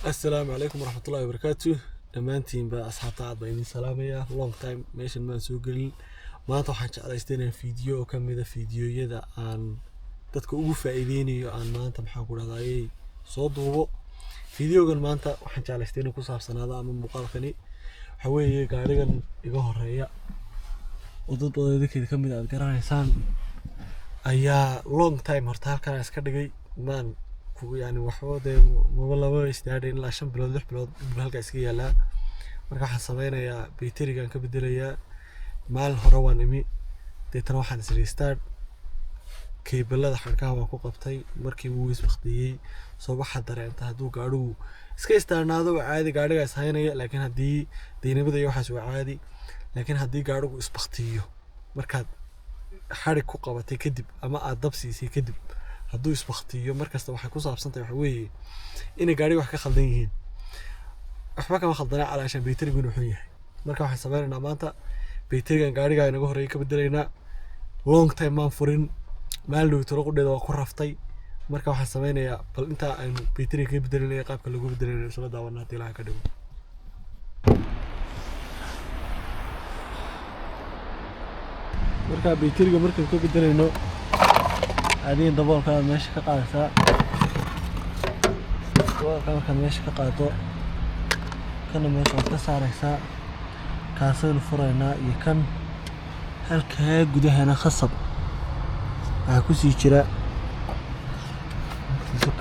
Assalaamu calaykum waraxmatullaahi wabarakaatu. Dhammaantiinba asxaabta aad baa idin salaamaya. Long time meeshan maan soo gelin. Maanta waxaan jeclaystay inaan fiideo oo ka mid a fiidiyoyada aan dadka ugu faa'iideynayo aan maanta, maxaan ku dhahdaayey, soo duubo. Fiidiyogan maanta waxaan jeclaystay inuu ku saabsanaado ama muuqaalkani waxa weeye gaarigan iga horeeya oo dad badan idinkeeda ka mid aad garanaysaan ayaa long time horta halkan aan iska dhigay. Maan ku yani waxba dee maba lama istaadhin, ilaa 5 bilood, 6 bilood buu halkaa iska yaalaa. Marka waxaan sameynayaa bayterigan ka bedelayaa. Maalin hore waan imi, deetana waxaan is start keebalada xadhkaha waan ku qabtay, markii wuu isbaqtiyey. Soo waxaad dareenta hadduu gaadhigu iska istaarnaado waa caadi, gaadhigaa is haynaya, laakiin haddii deynimada iyo waxaas waa caadi. Laakiin haddii gaadhigu isbaktiyo markaad xadhig ku qabatay kadib ama aad dab siisay kadib, hadduu isbaktiyo markasta waxay ku saabsan tahay waxa weeye inay gaadhiga wax ka khaldan yihiin. Waxba kama khaldana, calaashaan bayterigu inuu xun yahay. Marka waxaan sameynaynaa maanta bayterigan gaadhigaa inaga horreeya ka bedelaynaa. Long time maan furin, maalin dhow tiro qudheeda waa ku raftay. Marka waxaan sameynayaa bal intaa aynu bayteriga ka bedelinaya qaabka lagu bedelinayo isla daawana haddii Ilaahay ka dhigo. Marka bayteriga markaan ka bedelayno, adiga daboolka aad meesha ka qaadaysaa. Daboolka markaad meesha ka qaado, kana meesha waad ka saaraysaa, kaasaynu furaynaa iyo kan halkaa gudahana khasab waxaa kusii jira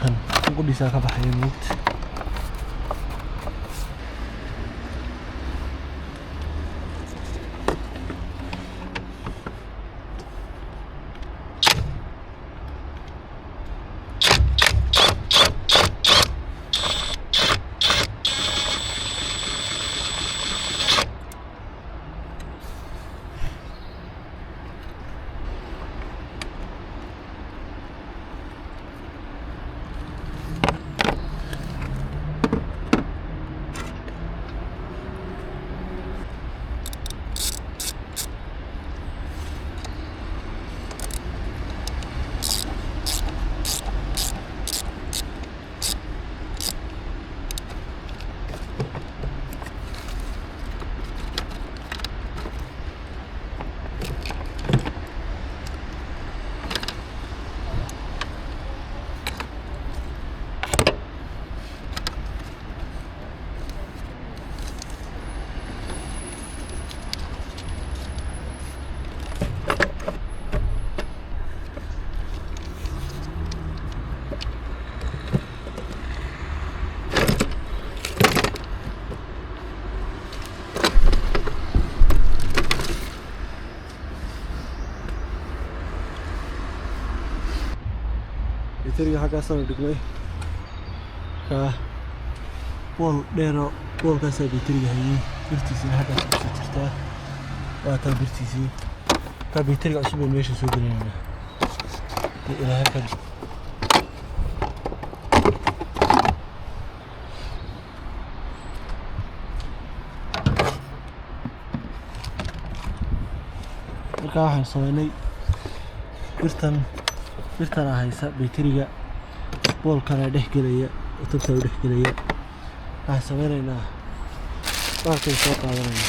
kan qudhiisaa ka baxaya moogta. Bayteriga xaggaasaanu dhignay. Markaa bool dheero, boolkaasaa bayteriga hayay, birtiisina xaggaas kusii jirtaa, waa taa birtiisii. Markaa bayteriga cusub baynu meesha soo gelinaynaa dee Ilaahay ka. Markaa waxaan sameynay birtan, birtana haysa bayteriga, boolkana dhex gelaya oo tabtaa u dhex gelaya. Waxaan sameynaynaa bahalkay soo qaadanayna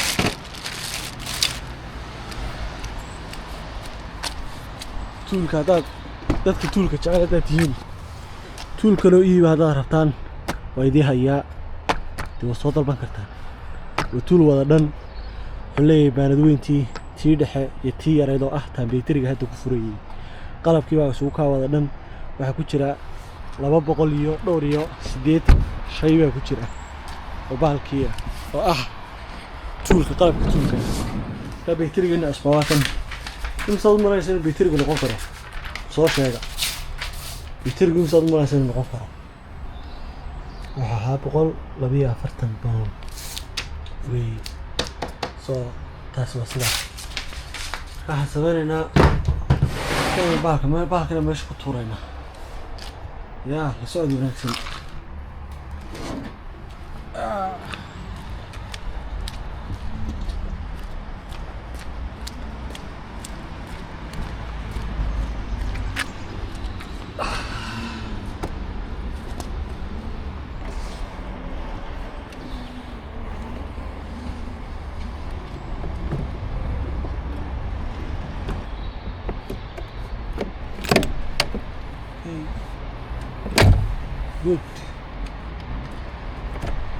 toolka. Haddaad dadka toolka jecel haddaad tihiin, tool kaloo iiba haddaad rabtaan waa idii hayaa, dee waa soo dalban kartaan. Waa tool wada dhan, wuxuu leeyahay baanad weyntii, tii dhexe iyo tii yareyd oo ah taan bayteriga hadda ku furayay. Qalabkii baa isugu kaa wada dhan. Waxaa ku jira 200 iyo dhowr iyo 80 shay baa ku jira oo bahalkii ah oo ah toolka, qalabka toolka. Markaa bayterigeena cusbaa waa kan. Imsaad u malaysa inuu bayterigu noqon karo? Soo sheega bayterigu imsaad u malaysa inuu noqon karo. Wuxuu ahaa £142 wey. So taasi waa sidaa. Marka waxaan sameynaynaa kan bahalka, bahalkana meesha ku tuuraynaa. Yaa la socod wanaagsan. Okay, good.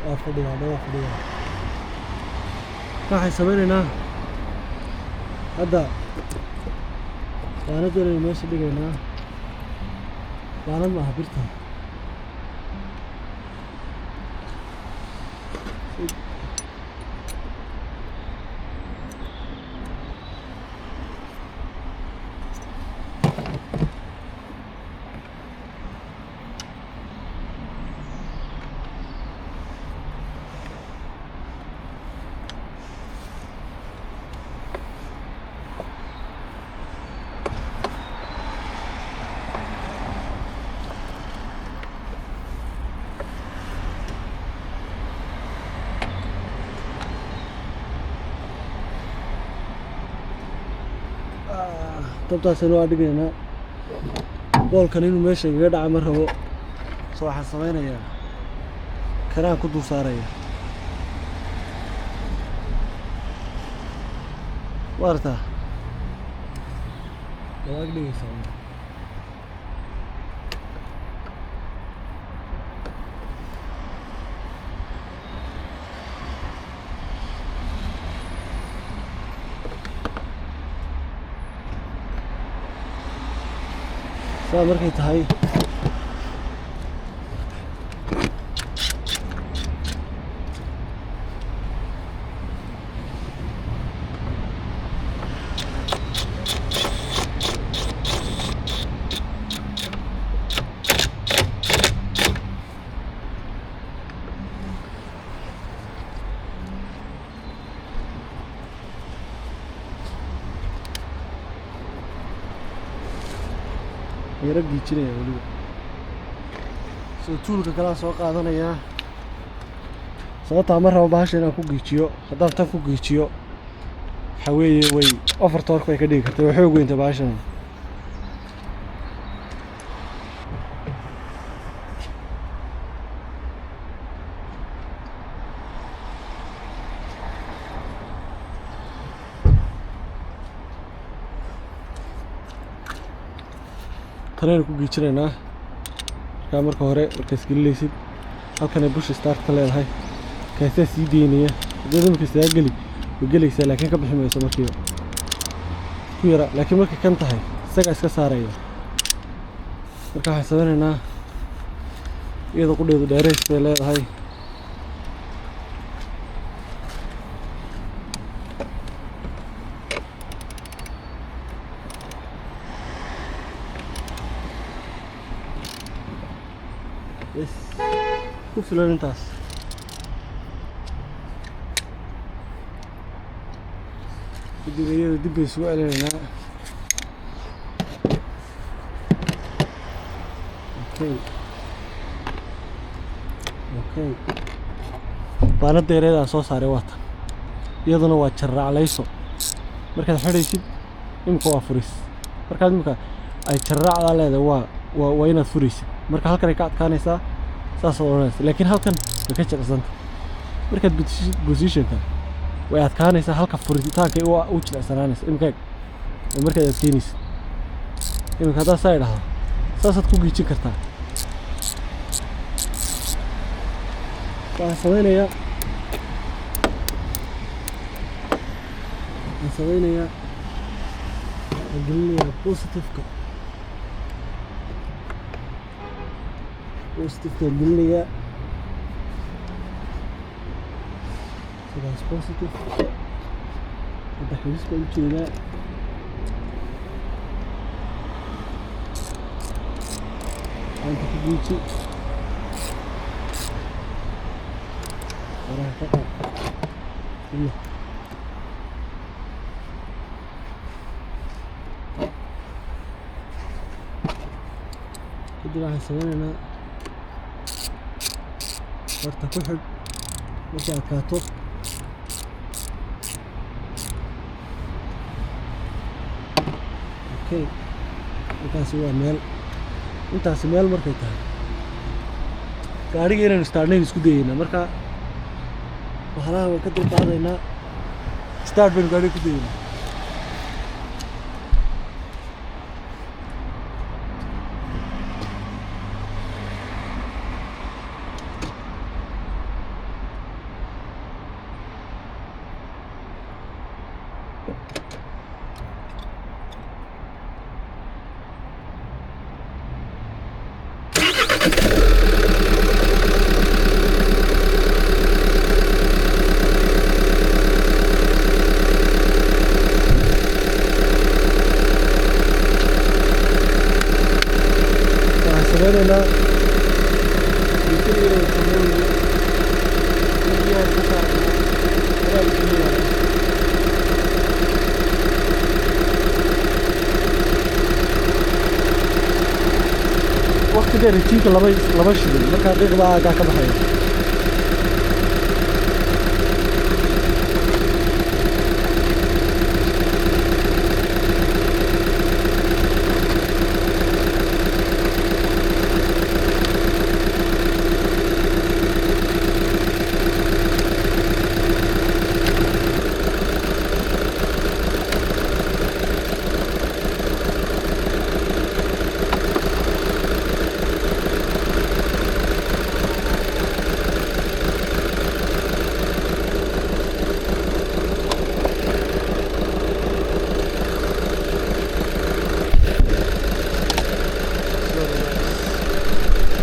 Waa fadhidaa, waa fadhidaa. Waxaan sameynaynaa hadda, baanad inaynu meesha dhigaynaa. Baanad maaha, birta. Tabtaasina waa dhigaynaa. Boolkan inuu meesha igaga dhaca ma rabo, so waxaan sameynayaa kanaan ku dul saaraya. Waartaa waa ag dhigaysaa. Saa markay tahay, yaro giijinaya weliba. Soo toolka kalaa soo qaadanayaa, sababtaa ma rabo bahasha inaan ku giijiyo. Haddaan tan ku giijiyo, waxaa weeye way over torque bay ka dhigi kartaa. Way xoog weynta bahashan. Tanaynu ku giijinaynaa. Markaa marka hore marka isgelinaysid, halkanay push start ka leedahay, kaasaa sii deynaya. Haddii imika isaga geli, way gelaysaa, laakiin ka bixi mayso markiiba ku yara. Laakiin markay kan tahay, isagaa iska saaraya. Marka waxaan sameynaynaa, iyada qudheedu dheerays bay leedahay. Bes, ku filan intaas. Kadib iyada dib bay isugu celinaynaa. Okay, baanada yareed aan soo saaray waa tan. Iyaduna waa jarraaclayso. Markaad xidhaysid imika waa furis. Markaad imika ay jarraacdaa leedahay, waa inaad furaysid. Marka halkan ay ka adkaanaysaa, saasaad odhanaysa, laakiin halkan way ka jilicsanta. Markaad positionka way adkaanaysaa, halka furitaanka u jilicsanaanaysa. Imika eeg, waa markaad adkeynaysid. Imika haddaad saa idhahdo, saasaad ku giijin kartaa. Waxaan sameynayaa, waxaan gelinayaa positiveka. Positiveka gelinayaa sidaas. Positive hadda xidis baan ujeedaa. Gacanta ku giiji, faraha ka qaad. Bismillah. Kadib waxaan sameynaynaa, horta ku xidh markay adkaato. Okay, intaasi waa meel. Intaasi meel markay tahay, gaadhiga inaynu startnayn isku dayeynaa. Marka waxalaha waan ka dulqaadaynaa, start baynu gaadhiga ku dayeynaa. Waxaan sameynaynaa bayteriga inaynu sameynayno biyaha ka saarnaa horaa la gelinayaa. Waqti dheer injiinka lama shidin, markaa qiiq baa aaggaa ka baxaya. Very nice.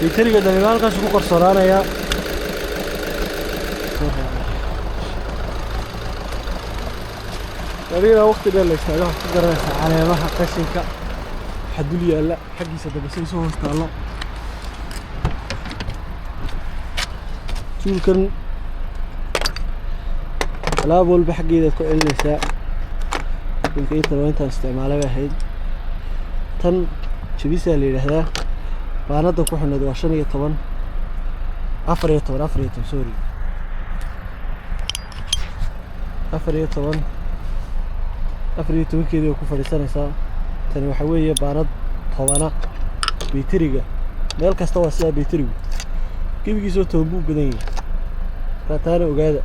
Bayteriga dambe halkaas ku qarsoonaanaya. Gaarigana waqti dheer la istaago waxaad ku garanaysaa caleemaha qashinka waxa dul yaalla xaggiisa dambe si soo hoos taallo. Tuulkan alaab walba xaggeedaad ku celinaysaa. Dhulka intan waa intaan isticmaalay bay ahayd. Tan jabisaa la yidhaahdaa. Baanada ku xidhnayd waa 15, 14, 14, sorry, 14, 14-keedii way ku fadhiisanaysaa. Tani waxa weeye baanad 10-a. Bayteriga meel kasta waa sidaa. Bayterigu gebigiisoo 10 buu badan yahay. Markaa taana ogaada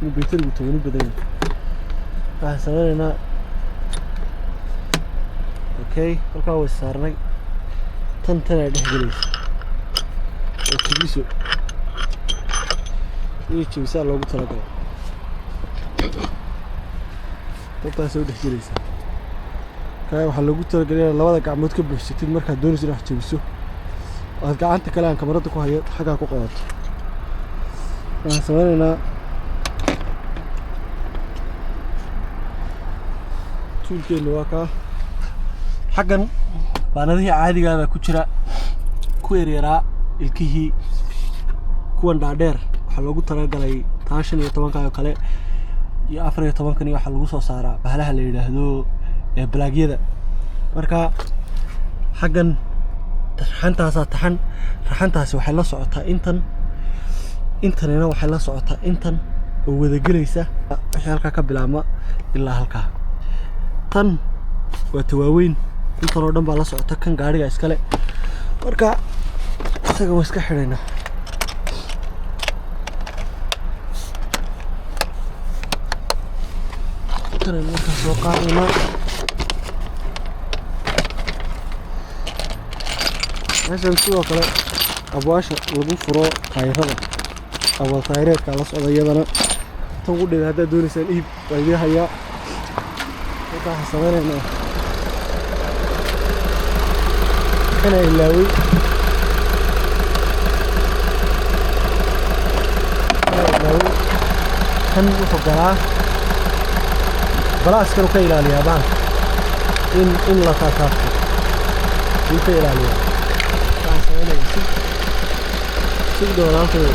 inuu bayterigu 10 u badan yahay. Waxaan sameynaynaa, okay, halkaa way saarnay. Tan tanaa dhex gelaysa oo jabiso iyo jabisaa loogu talagalay. Tantaasay u dhex gelaysaa. Kaa waxaa loogu talagalay inaad labada gacmood ka buuxsatid markaad doonayso inaad wax jabiso, aad gacanta kale aan kamarada ku hayo xaggaa ku qabato. Waxaan sameynaynaa tuulkeenu waa kaa. Xaggan baanadihii caadigaa baa ku jira, ku yaryaraa ilkihii. Kuwan dhaadheer waxaa loogu talagalay taa 15-ka oo kale iyo 14-kan, iyo waxaa lagu soo saaraa bahalaha la yidhaahdo ee balaagyada. Marka xaggan raxantaasaa taxan. Raxantaasi waxay la socotaa intan, intanina waxay la socotaa intan oo wadagelaysa wixii halkaa ka bilaabma ilaa halkaa. Tan waa tawaaweyn, intan oo dhan baa la socota. Kan gaadhiga iskale, marka isaga waa iska xidhaynaa. Tanaynu markaa soo qaadaynaa. Meeshan sidoo kale abwaasha lagu furo taayirada, abwaal taayireedka la socda iyadana. Tan qudheeda haddaad doonaysaan iib waa idiin hayaa. Marka waxaan sameynaynaa, kana ilaaway, kana ilaaway. Kan wuxuu galaa balaaskanu ka ilaaliyaa bahalka in la taataabto wuu ka ilaaliyaa. Waxaan sameynayaa sig sug walaalkayo.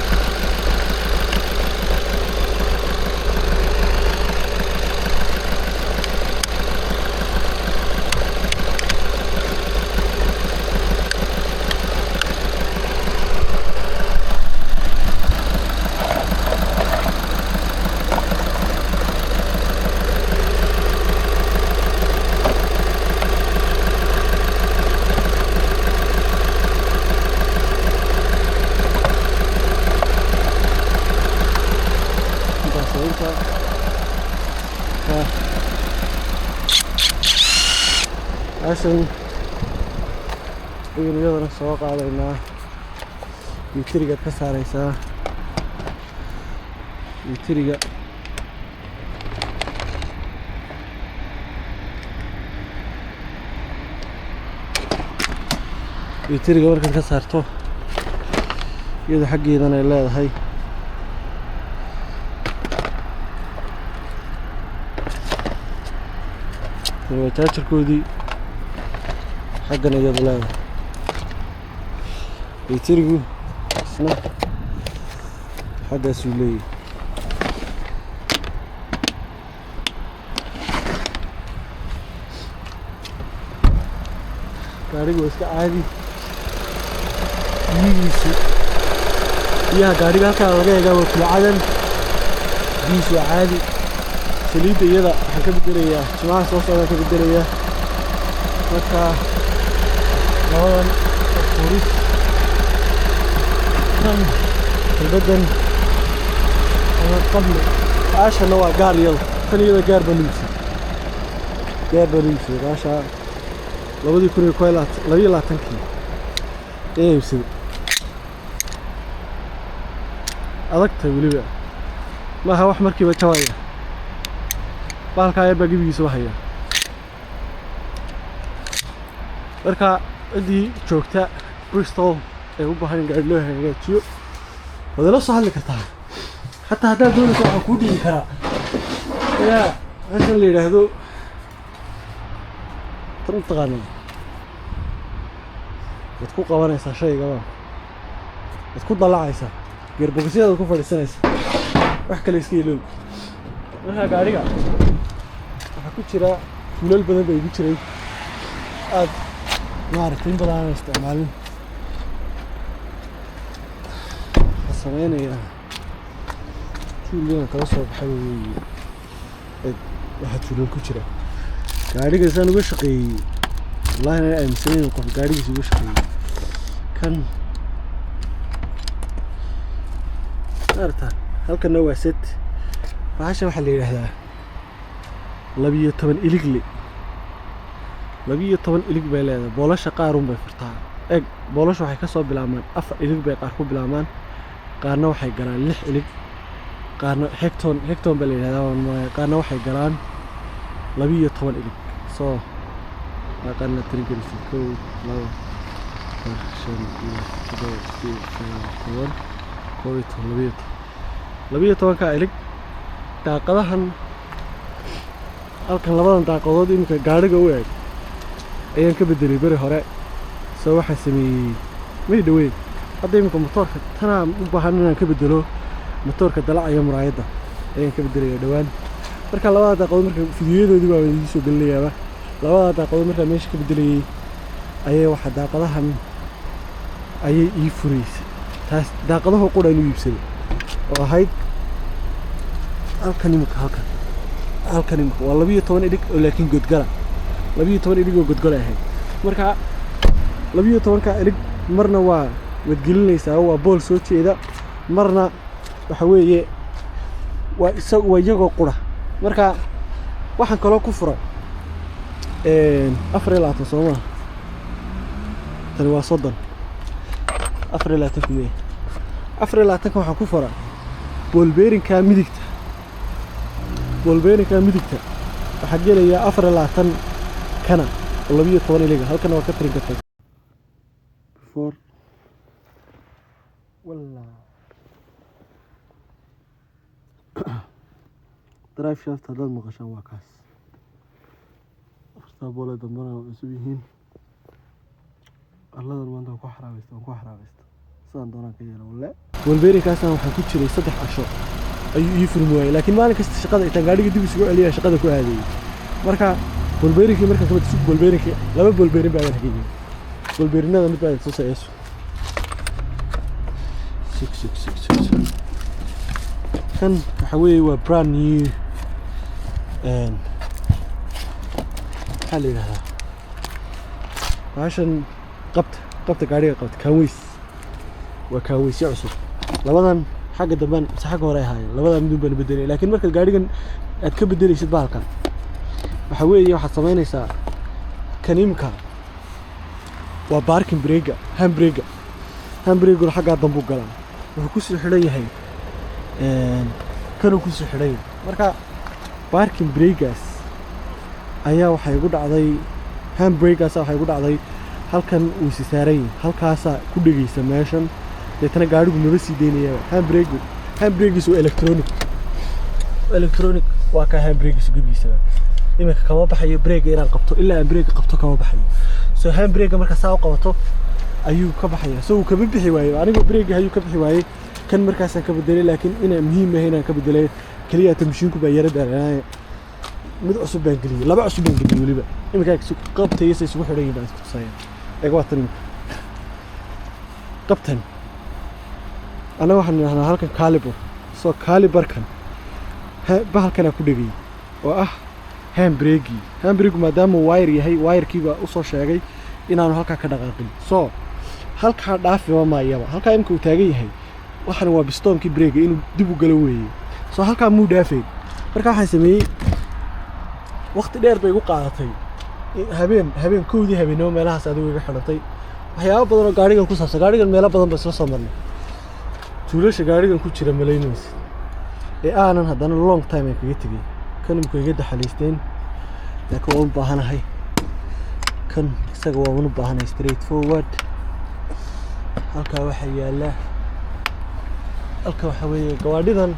Intaas waa intaa. Meeshan ayaynu iyadana soo qaadaynaa. Bayterigaad ka saaraysaa. Bayteriga bayteriga markaad ka saarto, iyadoo xaggeedan ay leedahay. Tani waa charger-koodii, xaggan iyadu leedahay. Bayterigu isna xaggaasuu leeyahay. Gaarigu waa iska caadi. Biyihiisu, biyaha gaariga halkaa laga eegaa waa kulcadan. Biyihiisu waa caadi. Saliidda iyada waxaan ka bedelayaa Jimaha soo socdaan ka bedelayaa. Marka labadan furis tan xirbadan ama qabli aashana waa gaar iyada. Tan iyada gaar baan u iibsaday, gaar baan u iibsaday baasha 2022-kii ayaan iibsaday. Adagtahay weliba, maaha wax markiiba jabaya. Bahalkaa yar baa gebigiisa wahaya. Marka ciddii joogta Bristol ee u baahan in gaari loo hagaajiyo waad ila soo hadli kartaa. Xataa haddaad doonayso, waxaan kuu dhiibi karaa yaa meeshan la yidhaahdo tan mataqaanaa. Waad ku qabanaysaa shaygaba, waad ku dallacaysaa, gearbox-yadaad ku fadhiisanaysaa, wax kale iska iloobi. Marka gaadhiga waxaa ku jira fuulal badan baa igu jiray, aad maaragtay, in badan aanan isticmaalin. Waxaa sameynayaa tool-yana kala soo baxay weeye. Eg, waxaa tool-al ku jira gaadhiga saan uga shaqeeyey. Wallahi inaan aaminsanayn qof gaadhigiisa uga shaqeeyey. Kan maarata halkana waa set. Bahasha waxaa la yidhaahdaa 12 iligle. 12 ilig bay leedahay. Boolasha qaarun bay furtaa. Eg, boolasha waxay ka soo bilaabmaan 4 ilig bay qaar ku bilaabmaan, qaarna waxay galaan 6 ilig, qaarna hecton, hecton baa la yidhahdaa waan malaya, qaarna waxay galaan 12 ilig. Soo qaarna tirin karaysid: 1, 2, 4, 5, 6, 7, 8, 9, 10, 11, 12. 12-ka ilig. Daaqadahan halkan, labadan daaqadood iminka gaadhiga u eg ayaan ka bedelay beri hore. Soo waxaan sameeyey may dhaweyn. Hadda iminka motoorka tanaa u baahan inaan ka bedelo. Motoorka dalacayo muraayadda ayaan ka bedelaya dhowaan. Marka labada daaqadood, marka fidiyoyadoodii baa idiin soo gelinayaaba. Labada daaqadood markaa meesha ka bedelayay ayay waxa daaqadahan ayay ii fureysay. Taas daaqadahu qudhaan u iibsaday oo ahayd halkan imika. Halkan imika waa 12 ilig oo laakiin godgala, 12 ilig oo godgala ahayd. Marka 12-ka ilig marna waa wadgelinaysaa, waa bool soo jeeda, marna waxa weeye waa isa, waa iyagoo qura. Marka waxaan kaloo ku furay 24, soo maha? Tani waa 30, 24-ku weeye. 24-ka waxaan ku furaa ball bearing-ka midigta. Ball bearing-ka midigta waxaa gelayaa 24 kana oo 12 iliga. Halkana waa ka tirin kartaa. Before walla drive shaft haddaad maqashaan waa kaas. Afartaa boole dambena waa cusub yihiin. Alladan maanta waan ku xaraabaysta, waan ku xaraabaysta, sidaan doonaan ka yeela walle. Ball bearing-kaasna waxaan ku jiray 3 casho ayuu ii furmi waayey, laakiin maalin kasta shaqada intaan gaadhiga dib isugu celiya shaqada ku aadayey. Marka ball bearing-kii markaan kabad ball bearing-kii, laba ball bearing baan hageeyey. Ball bearing-nada mid baa tusaya. Sug, sug, sug, sug, sug. Kan waxa weeye waa brand new. Maxaa la yidhahdaa bahashan? Qabta, qabta gaadhiga, qabta. Kaanweys waa kaanweysyo cusub. Labadan xagga damban mise xagga hore ay ahaayeen, labadan midun baan bedelay. Laakiin markaad gaadhigan aad ka bedelaysid bahalkan, waxa weeye waxaad samaynaysaa kaniimka waa parking brake-ga, handbrake-ga. Handbrake-guna xaggaa dambuu galaa, wuxuu kusii xidhan yahay. Kanuu kusii xidhan yahay. Marka parking brake-gaas ayaa waxay igu dhacday, hand brake-gaas waxay igu dhacday. Halkan uu isi saaran yahay, halkaasaa ku dhegaysa meeshan, deetana gaadhigu maba sii daynayaba. Hand brake, hand brake-giisu waa electronic, electronic waa kaa. Hand brake-giisu gebigiisaba iminka kama baxayo. Brake inaan qabto, ilaa aan brake qabto kama baxayo. So hand brake marka saa u qabato ayuu ka baxaya. So uu kama bixi waayey anigoo brake ayuu ka bixi waayey. Kan markaasaan ka bedelay, laakiin inaan muhiim yahay inaan ka bedelay keliya ta mashiinku baa yara daalanaya. Mid cusub baan geliyey, laba cusub baan geliyey weliba. Iminkaa qabtaya say isugu xidhan yihiin baan isku tusaya. Eeg, waa tan iminka qabtan. Annaga waxaan idhahnaa halkan caliper. So caliper-kan bahalkanaa ku dhegay oo ah hand brake-gii. Hand brake-gu maadaama wire yahay, wire-kii baa usoo sheegay inaanu halkaa ka dhaqaaqin. So halkaa dhaafiba maayaba. Halkaa imika uu taagan yahay, waxana waa bistoonkii brake-ga inuu dib u galo weeye. So halkaa muu dhaafayn. Marka waxaan sameeyey, waqti dheer bay igu qaadatay, habeen 1dii habeennimo meelahaas adigu iga xidhantay. Waxyaabo badan oo gaarigan ku saabsan, gaarigan meelo badan ba isla soo marnay. Tuulasha gaarigan ku jira malaynaysa ee aanan haddana long time aan kaga tegey. Kan imika iga daxaliisteen, laakiin waan u baahanahay kan isaga, waan u baahanahay. Straight forward. Halkaa waxaa yaalla, halka waxaa weeye gawaadhidan.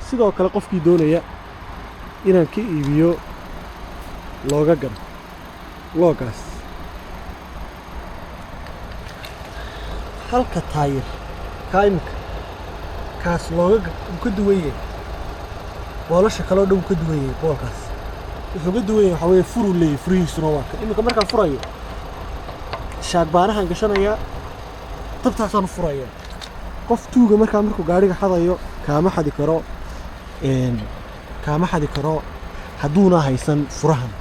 Sidoo kale qofkii doonaya inaan ka iibiyo loogagan, loogaas halka taayir kaa imika kaas looga uu ka duwan yahay boolasha kale oo dhan, uu ka duwan yahay boolkaas. Wuxuu ka duwan yahay waxaa weeye furuu leeyahay. Furihiisuna waa kan. Imika markaan furayo, shaagbaanahan gashanayaa, dabtaasaan u furaya. Qof tuuga markaa markuu gaariga xadayo kaama xadi karo, kaama xadi karo hadduuna haysan furahan.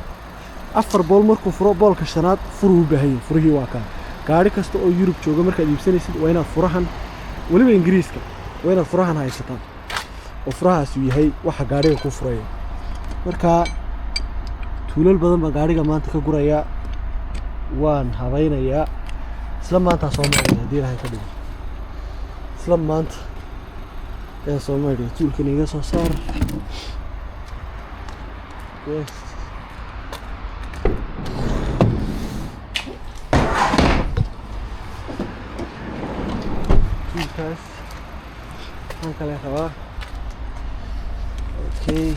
Afar bool markuu furo, boolka shanaad furuu u baahan yahay. Furihii waa kaa. Gaari kasta oo Yurub jooga markaad iibsanaysid waa inaad furahan, weliba Ingiriiska, waa inaad furahan haysataa oo furahaas uu yahay waxa gaariga ku furaya. Marka tuulal badan baan gaariga maanta ka gurayaa, waan habaynayaa. Isla maantaa soo maraya haddii Ilaahay ka dhigo. Isla maanta ayaan soo maydhaya. Tuulkan iga soo saar. Yes. Tuulkaas waxaan kale rabaa. Okay,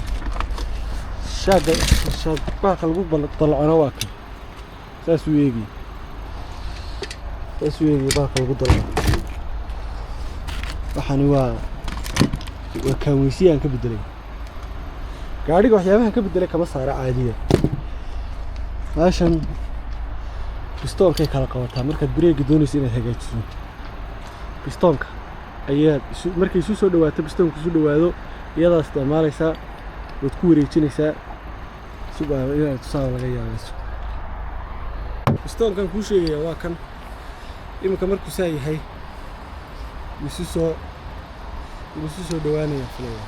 shaaga, shaag bahalka lagu dalcano waa kan. Saasuu eegi, saasuu eegi bahalka lagu dalco. Waxani waa kaanweysiya aan ka bedelay gaadhiga. Waxyaabahan ka bedelay kama saara caadiya. Meeshan bistoonkay kala qabataa. Markaad brake-ga doonaysa inaad hagaajiso, bistoonka ayaad isu, markay isu soo dhawaato, bistoonka isu dhawaado, iyadaa isticmaalaysaa, waad ku wareejinaysaa. Sugaa inaad tusaale laga yaabayso. Bistoonkan kuu sheegaya waa kan. Iminka markuu saa yahay, wuu isu soo dhawaanaya filaya.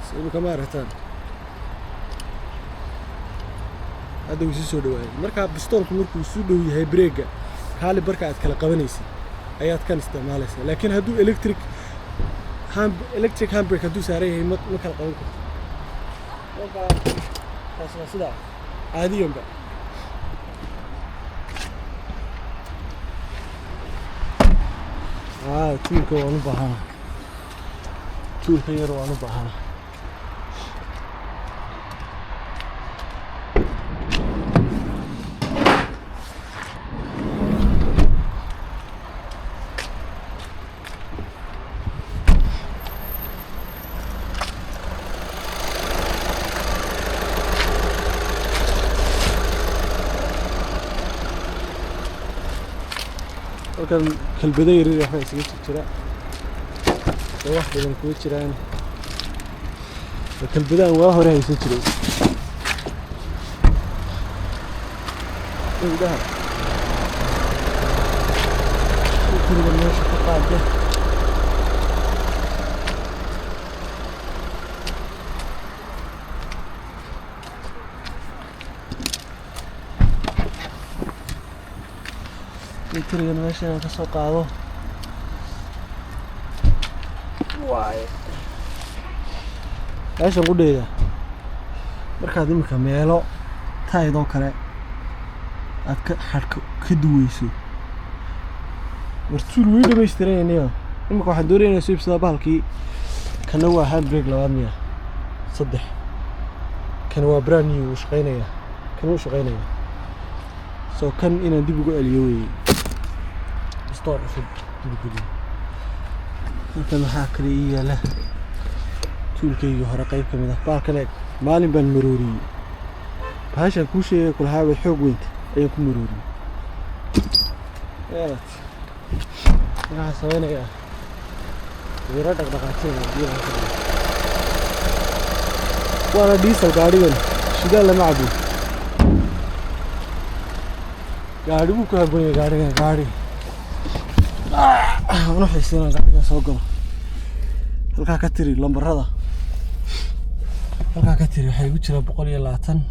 So iminka ma aragtaan? Hadda wuu isu soo dhawaaday. Markaa bistoonku markuu isu dhow yahay brake-ga, caliper-ka aad kala qabanaysid ayaad kan isticmaalaysaa. Laakiin hadduu electric handbrake hadduu saaran yahay, ma kala qaban karto. Marka taas waa sidaa caadiyanba. Tuulka waan u baahana, tuulka yar waan u baahana. Halkan kalbado yaryar waxbaa isaga jir jira oo wax badan kuma jiraan. Waa kalbadaan waa hore haysan jiray. Indhaha guriga meesha ka qaada. Batterigan meesha inaan ka soo qaado. Waaye meeshan qudheeda markaad iminka meelo taydoo kale aad ka xadhka ka duweyso. War tool way dhamaystiranayniyo. Iminka waxaan doonaya inaan soo iibsadaa bahalkii. Kana waa handbrake labaad miya? Saddex. Kan waa brand new, wuu shaqeynayaa. Kan wuu shaqeynayaa, so kan inaan dib ugu celiyo weeye, store cusub dib u geliyo. Halkan waxaa kale ii yaala toolkaygii hore qayb ka mid ah. Bahalkan eeg, maalin baan marooriyey. Bahashaan kuu sheegay kulahaa way xoog weynta ayaan ku marooriyey. Yeelat, waxaan sameynayaa yaro dhaqdhaqaajinaya biyaha ka dhigo. Waana diesel gaadhigan, shidaal lama cabo. Gaadhi buu ku habboon yahay gaadhigan. Gaadhi waan u xiisay inaan gaadhigan soo galo. Halkaa ka tiri lambarada, halkaa ka tiri. Waxaa igu jira 120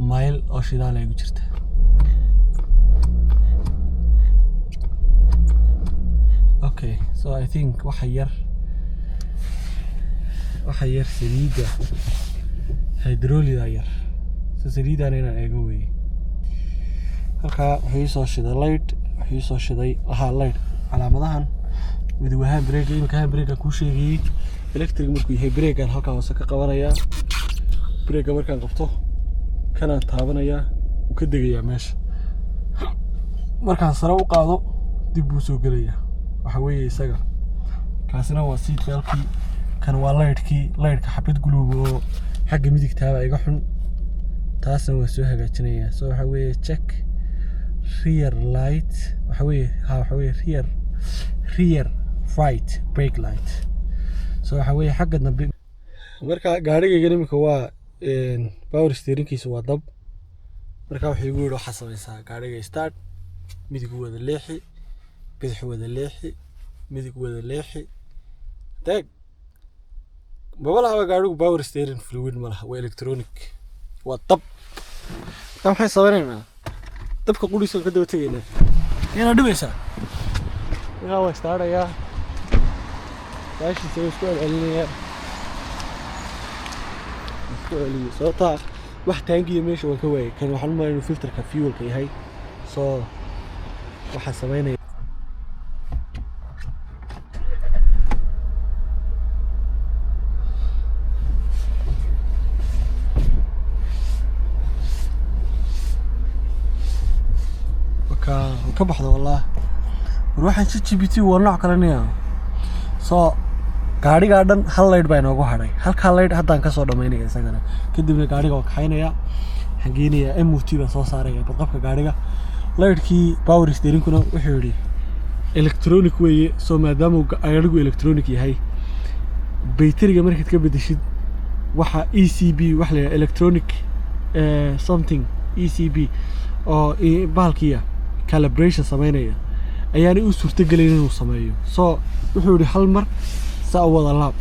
mayl oo shidaal igu jirta. Okay, so I think waxa yar saliidda hydraulicda yar, so saliiddana inaan eego weeye. Halkaa wuxuu ii soo shiday light, wuxuu ii soo shiday ahaa light. Calaamadahan mid waa handbrake. Imika handbrake kuu sheegayey, electric markuu yahay brake-an halkaa hoose ka qabanayaa. Brake markaan qabto kanaan taabanayaa, wuu ka degayaa meesha. Markaan sare u qaado dib buu soo gelayaa. Waxa weeye isaga kaasina waa seat beltkii. Kan waa lightkii. Lightka xabad guluub oo xagga midigtaaba iga xun, taasna waa soo hagaajinayaa. So waxa weeye check rear light, waxa weeye ha, waxa weeye rear right brake light. So waxa weeye xagga dambe. Marka gaarigaygan iminka waa power steeringkiisa waa dab. Marka wuxuu igu yidhi, waxaa samaysaa gaariga start, midig wada leexi, bidix wada leexi, midig wada leexi. Deeg maba lahaba gaarigu power steering fluid ma laha, waa electronic, waa dab. Marka maxay samaynaynaa? Dabka qudhiisa ka daba tegaynaa, yana dhibaysaa. Markaa waa istaarayaa, baashiisa waa isku celcelinayaa, isku celiyo, sababtaa wax taangiya meesha waan ka waayay. Kan waxaan u malay inuu filterka fuelka yahay, so waxaa samaynaya. Ka ka baxda wallah. War waxaan ChatGPT waa nooc kale niya. So gaadhigaa dhan hal light baa inoogu hadhay. Halkaa light haddaan kasoo dhamaynaya isagana, kadibna gaadhiga waa kaxaynaya, waxaan geenayaa MOT baan soo saaraya badqabka gaadhiga. Lightkii power steeringkuna wuxuu yidhi electronic weeye. So maadaama uu gaadhigu electronic yahay, bayteriga markaad ka bedeshid waxa ECB wax la yidhaha electronic something ECB oo bahalkiya calibration sameynaya ayaanay u suurtogelayn inuu sameeyo. So wuxuu yidhi hal mar saa u wada laab,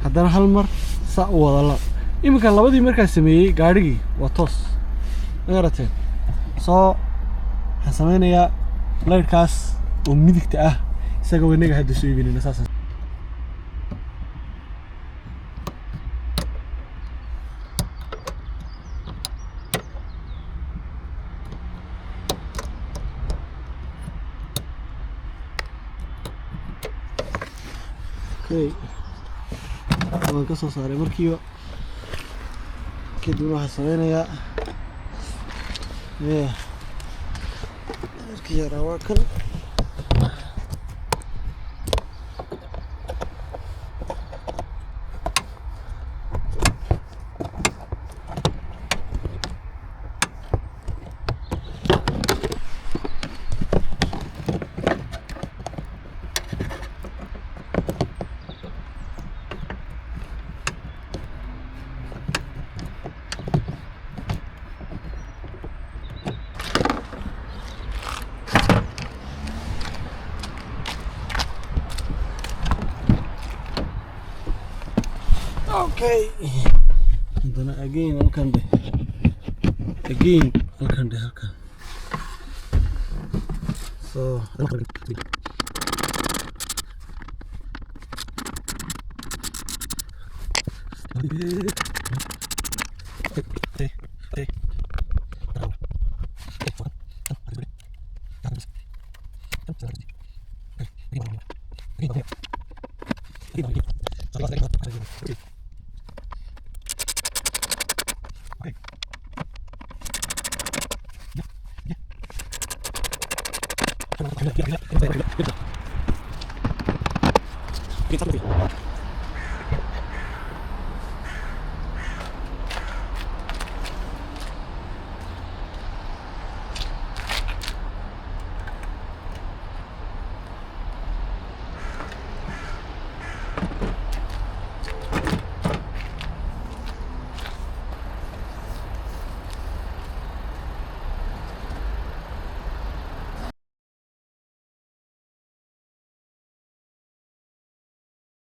haddana hal mar saa u wada laab. Iminka labadii markaa sameeyey gaadhigii waa toos, ma garateen? So waxaan sameynayaa laydhkaas oo midigta ah, isaga wanaga hadda soo iibinayna saas. Okay, waan ka soo saaray markiiba. Kadibna waxaan sameynayaa, yeah, markii yaraa waa kan. Okay, haddana again halkan dheh, again halkan dheh, halkan. So